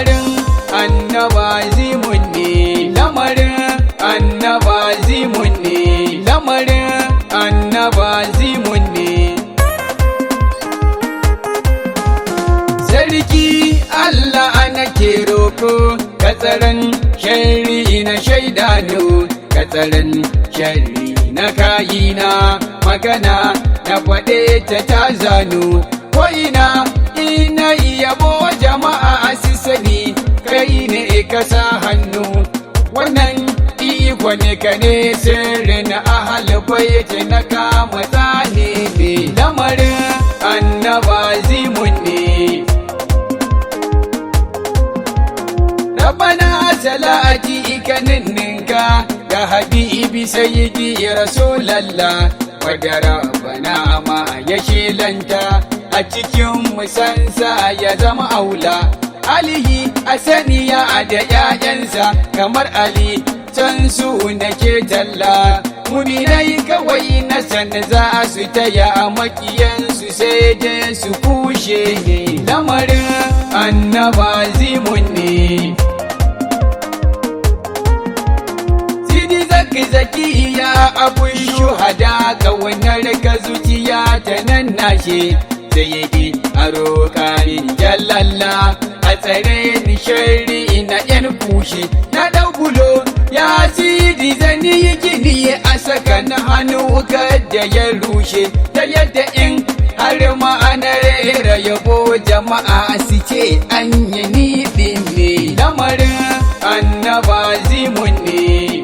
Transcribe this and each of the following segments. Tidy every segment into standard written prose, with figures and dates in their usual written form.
Lamarin annaba zimun ne, lamarin annaba zimun ne, lamarin annaba zimun ne. Sarki Allah nake roko, ka tsaron sharri na shaidanu, ka tsaron sharri na kayina, magana na faɗe ta ta zanu. Ko'ina ina yabo jama'a su sani, kai ne ka sa hannu. Wannan iko ne ka ne sirrin ahal baiti na kama tsani ne, lamarin annaba zimun ne. Rabbana salati ka ninninka ga habibi sayyidi rasulallah, wadda rabbana ma ya shelanta a cikin musansa ya zama aula. Alihi a saniya da ‘ya'yansa kamar Ali can su nake talla. Muminai kawai na san za su taya makiyansu sai dai su kushe ne, lamarin annaba zimun ne. Sidi zaki zaki ya abu shuhada, kaunar ka zuciya ta nan nashe. Sayyidi a roƙanin jalalla a tsare ni sharri na yan kushe. Na ɗau bulo ya sidi zani yi gini a saka na hannu kadda ya rushe, ta yadda in har ma'anar rera yabo jama'a su ce an yi ni ne, lamarin annaba zimun ne.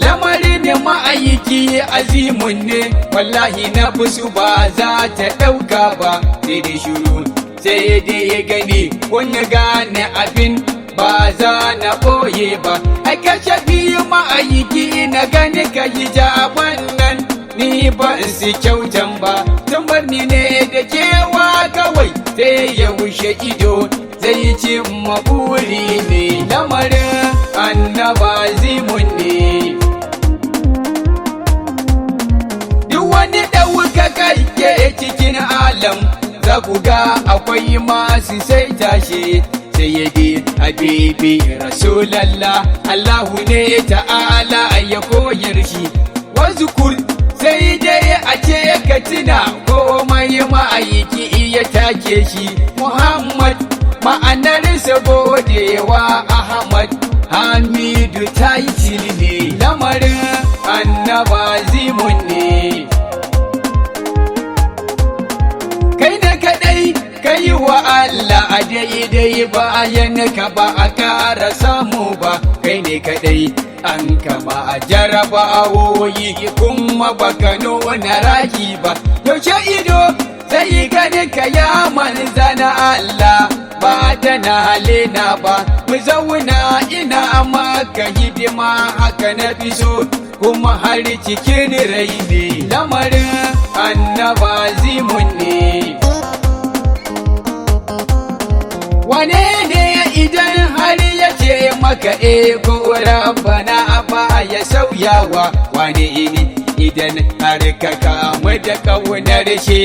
Lamarin ma'aiki azimun ne, wallahi na fusu ba za ta ɗauka ba, sai dai shiru sai dai ya gani wani gane abin ba za na ɓoye ba. Ai kashe biyu ma'aiki na gani ka yi jaban nan, ni ba su kyautan ba, tun bar ni ne da kewa kawai sai ya wuce ido zai ci maburi ne, lamarin annaba zimun ne. Duk wani ɗaukaka ke cikin alam za ku ga akwai masu sai tashe. Sayyidi habibi rasulallah, Allahu ne ta'ala ya koyar shi. Wazukur sai dai a ce ka tuna komai ma'aiki iya take shi. Muhammad ma'anarsa godewa, Ahmad Hamidu taitil ne, lamarin annaba zimun ne. Kai da kadai kai wa Allah a daidai bayan ka ba a kara samu ba, kai ne kadai an kama a jaraba awoyi kuma baka nuna raki ba. Yaushe ido zai gani ka ya manzana Allah, ba da na halina ba, mu zauna ina maka hidima haka na fi so kuma har cikin rai ne, lamarin annaba zimun ne. Wane ne idan har ya ce maka e ko rabbana ba ya sauyawa? Wane ne idan har ka kamu da kaunar shi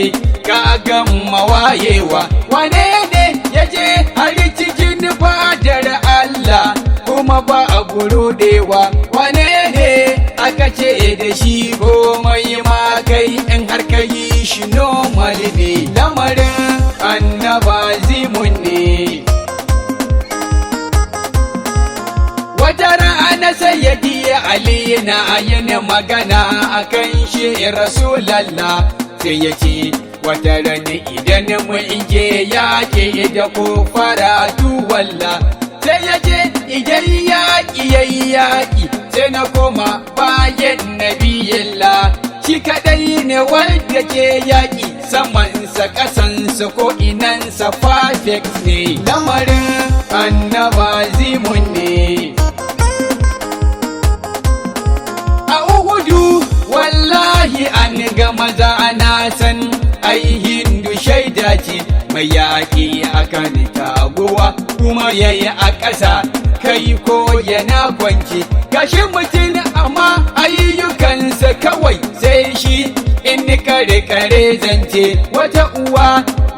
ka gama wayewa? Wane ne ya je har cikin fadar Allah kuma ba a gurudewa? Wane ne aka ce da shi komai ma kai in har ka yi shi normal ne, lamarin annaba zimun ne. Wata rana sayyidi Ali na yin magana akan shi Rasulallah, sai ya ce wata rana idan mun je yaƙi da ko faratu walla, sai ya ce idan yaƙi yayi yaƙi sai na koma bayan nabiyillah, shi kaɗai ne wanda ke yaƙi samansa ƙasansa ko inansa perfect ne, lamarin annaba zimun ne. A Uhudu wallahi an ga maza ana san ai Hindu shaida ce, mai yaƙi akan taguwa kuma yayi a ƙasa kai ko yana kwance, gashi mutum a Amma ayyukansa kawai sai shi in kare kare zance wata uwa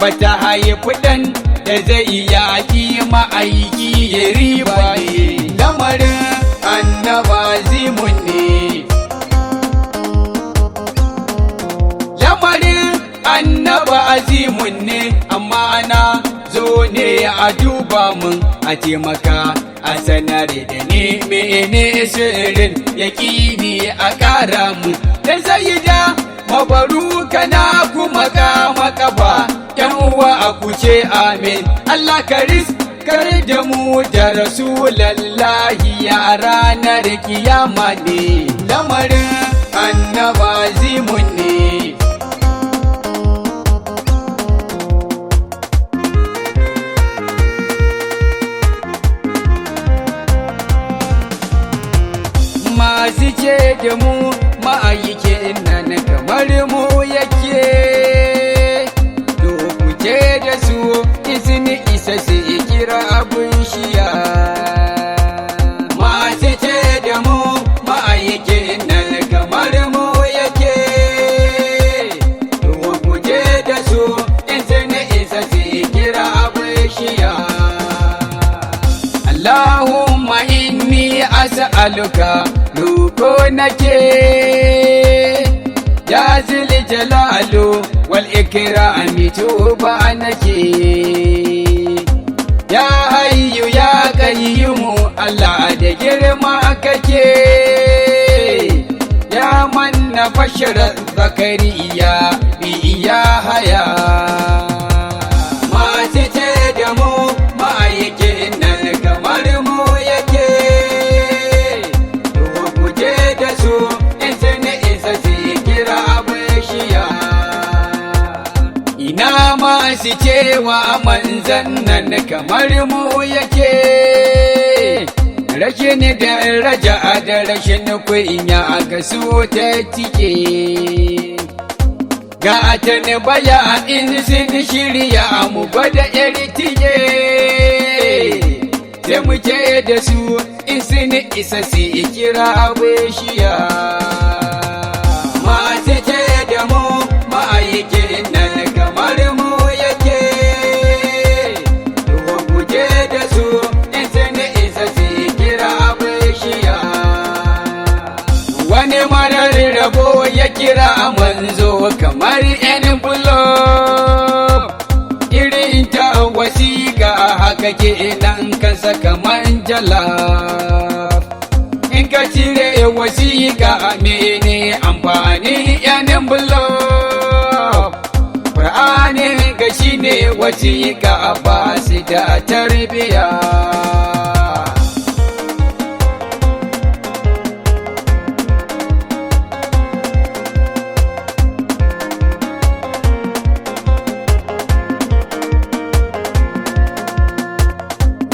bata haifi ɗan da zai yaƙi ma'aiki ya riba ne. Lamarin annaba zimun ne. Lamarin annaba azimun ne, amma ana zo ne a duba mun a taimaka a sanar da ni mene sirrin yaƙini a ƙara mun dan sayida mabaruka na kuma kama kafa yan uwa a kuce amin. Allah ka riskar da mu da rasulallahi a ranar kiyama ne. Lamarin annaba zimun ne. Masu ce da mu ma'aikin nan kamar mu yake, ku ce da su izini isa su kira abin shiya. Masu ce da mu ma'aikin nan kamar mu yake, ku ce da su izini isa su kira abin shiya. Allahumma inni as'aluka roko nake ya zil jalalu wal ikrami tuba nake ya hayyu ya qayyumu Allah da girma kake ya manna fashara zakariya bi ya haya. Masu ce da mu ma'aikin nan kamar mu yake, ku ce da su in sun isa su kira bishiya. Ina masu cewa manzan nan kamar mu yake, rashin daraja da rashin kunya ga su ta tike. Ga ta baya in sun shirya mu gwada yar tike, sai mu ce da su in sun isa su kira bishiya. Masu ce da mu ma'aikin nan kamar mu yake, ku ce da su in sun isa su kira bishiya. Wani marar rabo ya kira manzo kamar yan bulo, irin ta wasiƙa haka ke nan kansa kamar jalaf. In ka cire wasiƙa mene amfani yan bulo? Ƙur'anin ga shi ne wasiƙa ba su da tarbiya.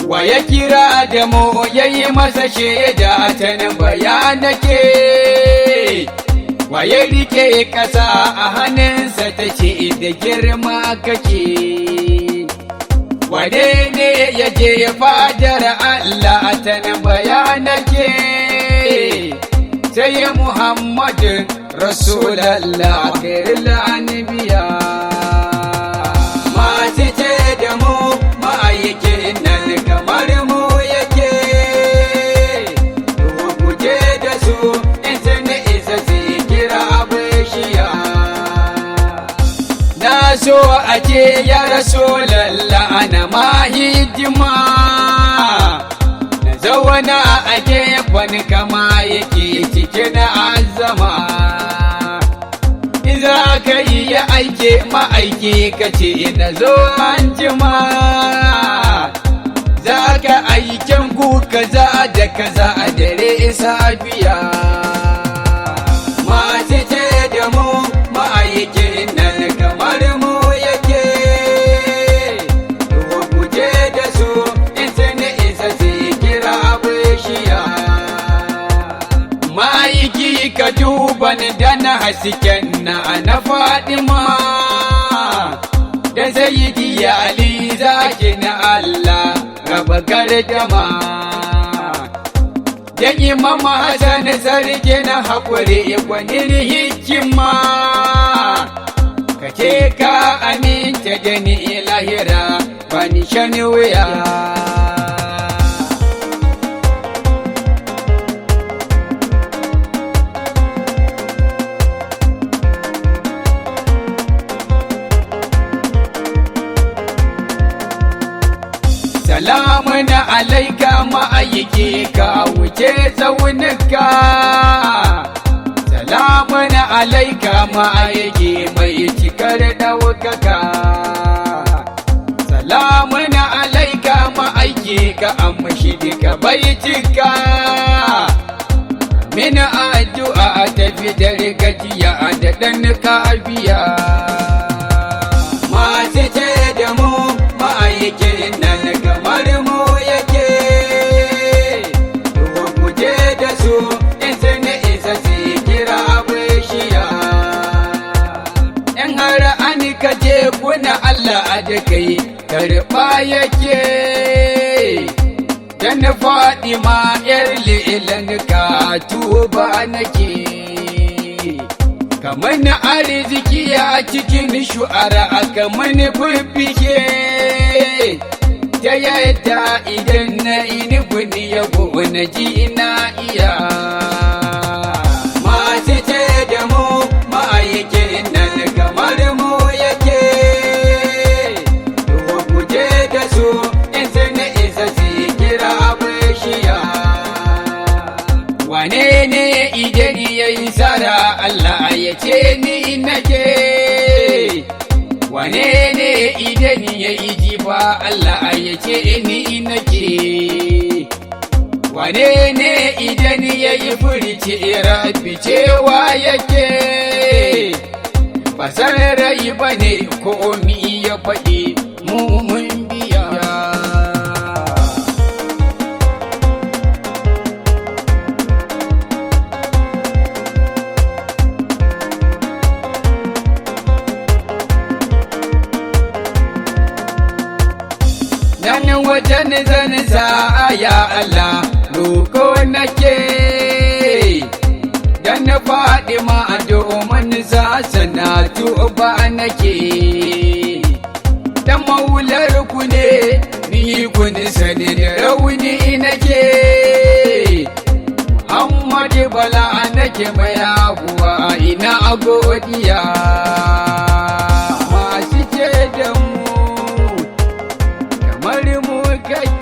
Wa ya kira da mu ya yi masa shaida ta nan bayanake, wa ya rike ƙasa a hannunsa ta ce da girma kake, wane ne ya je fadar Allah ta nan bayanake, sai Muhammadu Rasulallah khairul anbiya. Masu ce da mu ma'aikin nan kamar mu yake, ku ce da su in sun isa su kira bishiya. Na so a ce ya Rasulallah ana ma hidima, na zauna a gefen kama yake cikin azama. Za ka yi ya aike ma'aiki ka ce na zo an jima, za ka aiken ku kaza da kaza a dare safiya. Masu ce da mu ma'aikin nan kamar mu yake, ku ce da su in sun isa su kira bishiya. Ma'aiki ka duba ni da na hasken na na Fadima da Sayyidi Ali zaki na Allah raba gardama. Dan Imam Hassan sarki na haƙuri gwanin hikima, ka ce ka aminta da ni lahira bani shan wuya. Salamun alaika ma'aiki, ka wuce tsaunuka. Salamun alaika ma'aiki mai cikar ɗaukaka. Salamun alaika ma'aiki, ka amshi duka baitika. Min addu'a tafi da gajiya da ɗan kafiya. Masu ce da mu ma'aikin nan kamar mu yake, guje da su in sun isa su kira bishiya. In har an kaje kuna Allah da kai karɓa yake, dan Fatima yar lilan ka tuba nake. Kamar na arziki a cikin shu'ara, kamar ni fifike ta yadda idan na ini guni ya na ji na iya. Masu ce da mu ma'aikin nan kamar mu yake, guje da su in sun isa su kira bishiya. Wane ne idan ya yi tsara Allah ya ce ni nake? Wane ne idan ya yi jifa Allah ya ce ni nake? Wane ne idan ya yi furici Rabbi cewa yake? Ba san rai ba ne ko mi ya faɗi, mu mun biya. Nan wajen zan ya Allah roko nake, dan na faɗi ma domin za sana tuba nake. Dan maular ku ne ni, kun sani da rauni nake. Muhammadu Bala nake mai abuwa, ina godiya. Masu ce da mu kamar mu kake.